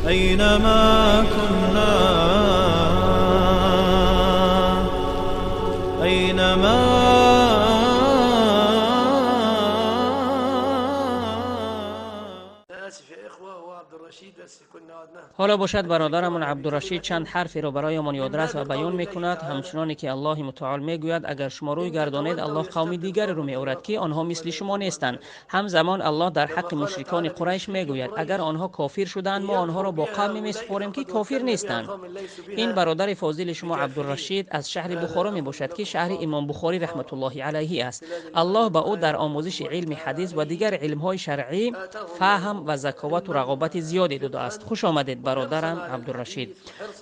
أينما كنا أينما ҳоло бошад бародарамон Абдурашид чанд ҳарферо бароямон ёдрас ва баён мекунад, ҳамчуноне ки Аллоҳи мутаол мегӯяд: агар шумо рӯй гардонед, Аллоҳ қавми дигареро меорад, ки онҳо мисли шумо нестанд. Ҳамзамон Аллоҳ дар ҳаққи мушрикони Қурайш мегӯяд: агар онҳо кофир шуданд, мо онҳоро бо қавме месупорем, ки кофир нестанд. Ин бародари фозили шумо Абдурашид аз шаҳри Бухоро мебошад, ки шаҳри Имом Бухорӣ раҳматуллоҳи алайҳи аст. Аллоҳ ба ӯ дар омӯзиши илми ҳадис ва дигар илмҳои шаръӣ фаҳм ва заковату рағобати зиёде додааст. Хуш омадед, бародарам Абдурашид.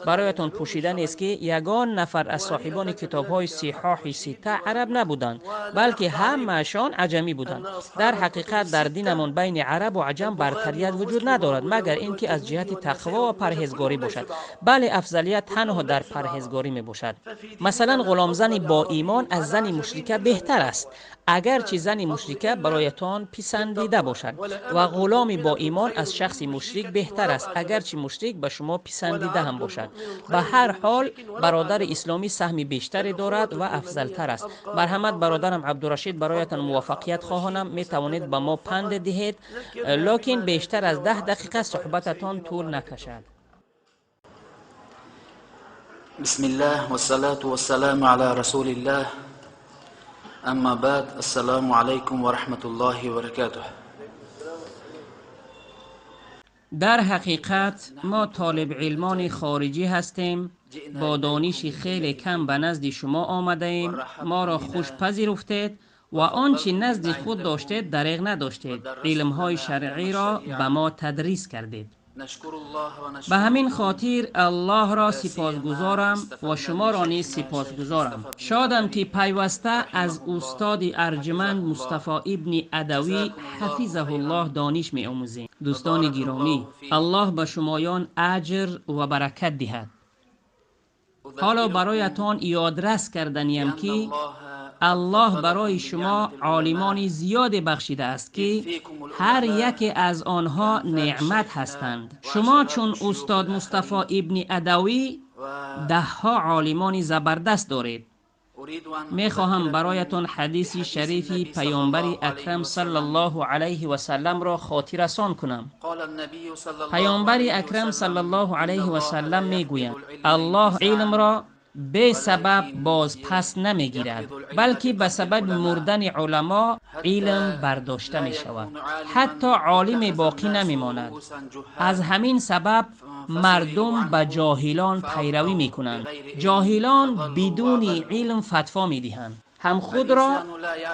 Бароятон пӯшида нест, ки ягон нафар аз соҳибони китобҳои сиҳоҳи сита араб набуданд, балки ҳамаашон аҷамӣ буданд. Дар ҳақиқат дар динамон байни арабу аҷам бартарият вуҷуд надорад, магар ин ки аз ҷиҳати тақво ва парҳезгорӣ бошад. Бале, афзалият танҳо дар парҳезгорӣ мебошад. Масалан, ғуломзани боимон аз зани мушрика беҳтар аст, агарчи зани мушрика бароятон писандида бошад, ва ғуломи боимон аз шахси мушрик беҳтар аст, агарчи мушрик ба шумо писандида ҳам бошад. Ба ҳар ҳол бародари исломӣ саҳми бештаре дорад ва афзалтар аст. Марҳамат, бародарам Абдурашид, бароятон муваффақият хоҳонам. Метавонед ба мо панд диҳед, лекин бештар аз 10 дақиқа суҳбататон тӯл накашад. بسم الله والصلاة والسلام على رسول الله أما بعد السلام عليكم ورحمة الله وبركاته. در حقیقت ما طالب علمان خارجی هستیم، با دانش خیلی کم به نزد شما آمده ایم. ما را خوش پذیرفتید و آنچه نزد خود داشتید دریغ نداشتید. علمهای شرعی را به ما تدریس کردید. به همین خاطر الله را سپاسگزارم و شما را نیز سپاسگزارم. شادم که پیوسته از استاد ارجمند مصطفی ابن ادوی حفظه الله دانش می آموزیم. دوستان گرامی، الله به شمایان اجر و برکت دهد. حالا برایتان یادرس کردنیم که الله برای شما عالمان زیاد بخشیده است که هر یک از آنها نعمت هستند. شما چون استاد مصطفی ابن ادوی ده ها عالمان زبردست دارید. میخواهم برایتان حدیث شریف پیامبر اکرم صلی الله علیه و سلم را خاطررسان کنم. پیامبر اکرم صلی الله علیه و سلم میگویند: الله علم را به سبب باز پس نمیگیرد، بلکه به سبب مردن علما علم برداشته می شود، حتی عالم باقی نمی ماند. از همین سبب مردم به جاهلان پیروی می کنند. جاهلان بدون علم فتوا می دهند، هم خود را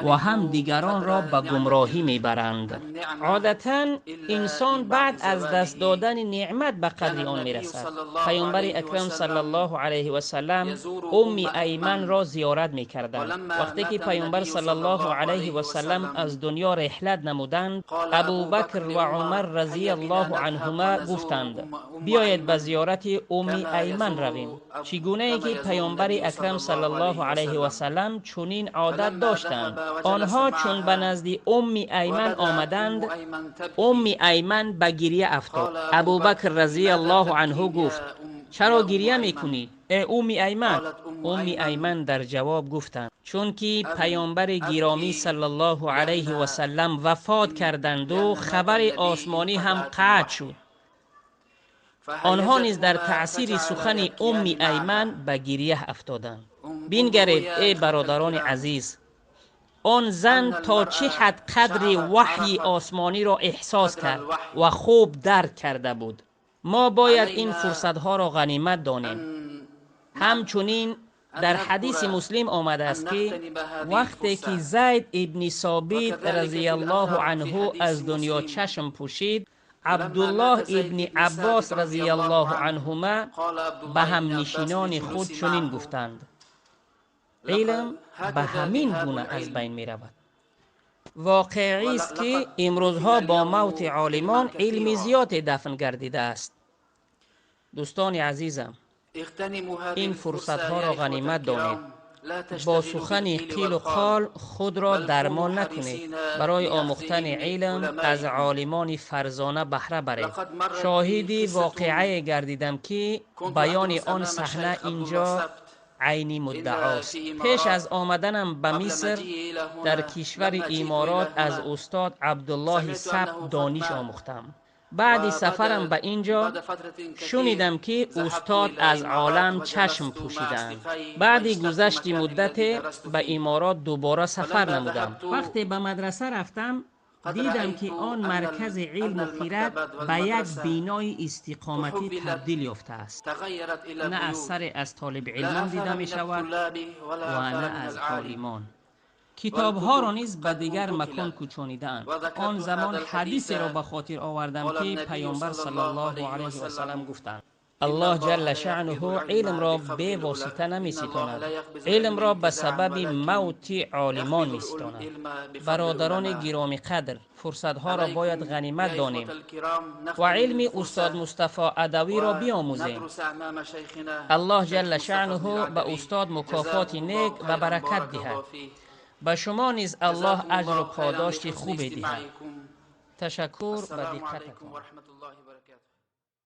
و هم دیگران را به گمراهی میبرند. عادتا انسان بعد از دست دادن نعمت به قدر آن میرسد. پیامبر اکرم صلی الله علیه و سلم ام ایمن را زیارت میکردند. وقتی که پیامبر صلی الله علیه و سلم از دنیا رحلت نمودند، ابوبکر و عمر رضی الله عنهما گفتند: بیایید به زیارت ام ایمن رویم. چگونه ای که پیامبر اکرم صلی الله علیه و سلم چنین عادت داشتند. آنها چون به نزد ام ایمن آمدند، ام ایمن به گریه افتاد. ابوبکر رضی الله عنه گفت: چرا گریه میکنی ای ام ایمن؟ ام ایمن در جواب گفتند: چون که پیامبر گرامی صلی الله علیه و سلم وفات کردند و خبر آسمانی هم قطع شد. آنها نیز در تأثیر سخن ام ایمن به گریه افتادند. بینگرید ای برادران عزیز، آن زن تا چه حد قدر وحی آسمانی را احساس کرد و خوب درک کرده بود. ما باید این فرصتها را غنیمت دانیم. همچنین در حدیث مسلم آمده است که وقتی که زید ابن ثابت رضی الله عنه از دنیا چشم پوشید، عبدالله ابن عباس رضی الله عنهما به همنشینان خود چنین گفتند: علم به همین گونه از بین می رود. واقعی است که امروزها با موت عالمان علم زیاد دفن گردیده است. دوستان عزیزم، این فرصتها را غنیمت دانید. Бо сухани қилу қол худро дармон накунед. Барои омӯхтани илм аз олимони фарзона баҳра баред. Шоҳиди воқеае гардидам, ки баёни он саҳна инҷо айни муддаост. Пеш аз омаданам ба Миср, дар кишвари Иморот аз устод Абдуллоҳи Сабт дониш омӯхтам. Баъди сафарам ба ин ҷо шунидам, ки устод аз олам чашм пӯшидаанд. Баъди гузашти муддате ба Иморот дубора сафар намудам. Вақте ба мадраса рафтам, дидам, ки он маркази илму хирад ба як бинои истиқоматӣ табдил ёфтааст. На асаре аз толибилмон дида мешавад ва на аз олимон. Китобҳоро низ ба дигар макон кӯчонидаанд. Он замон ҳадисеро ба хотир овардам, ки Паёмбар саллаллоҳу алайҳи васаллам гуфтанд: «Аллоҳ ҷалла шаънуҳу илмро бевосита намеситонад, илмро ба сабаби мавти олимон меситонад». Бародарони гиромиқадр, фурсатҳоро бояд ғанимат донем ва илми устод Мустафо Адавиро биомӯзем. Аллоҳ ҷалла шаънуҳу ба устод мукофоти нек ва баракат диҳад. Ба шумо низ Аллоҳ аҷру подошти хубе диҳад. Ташаккур ба диққататон.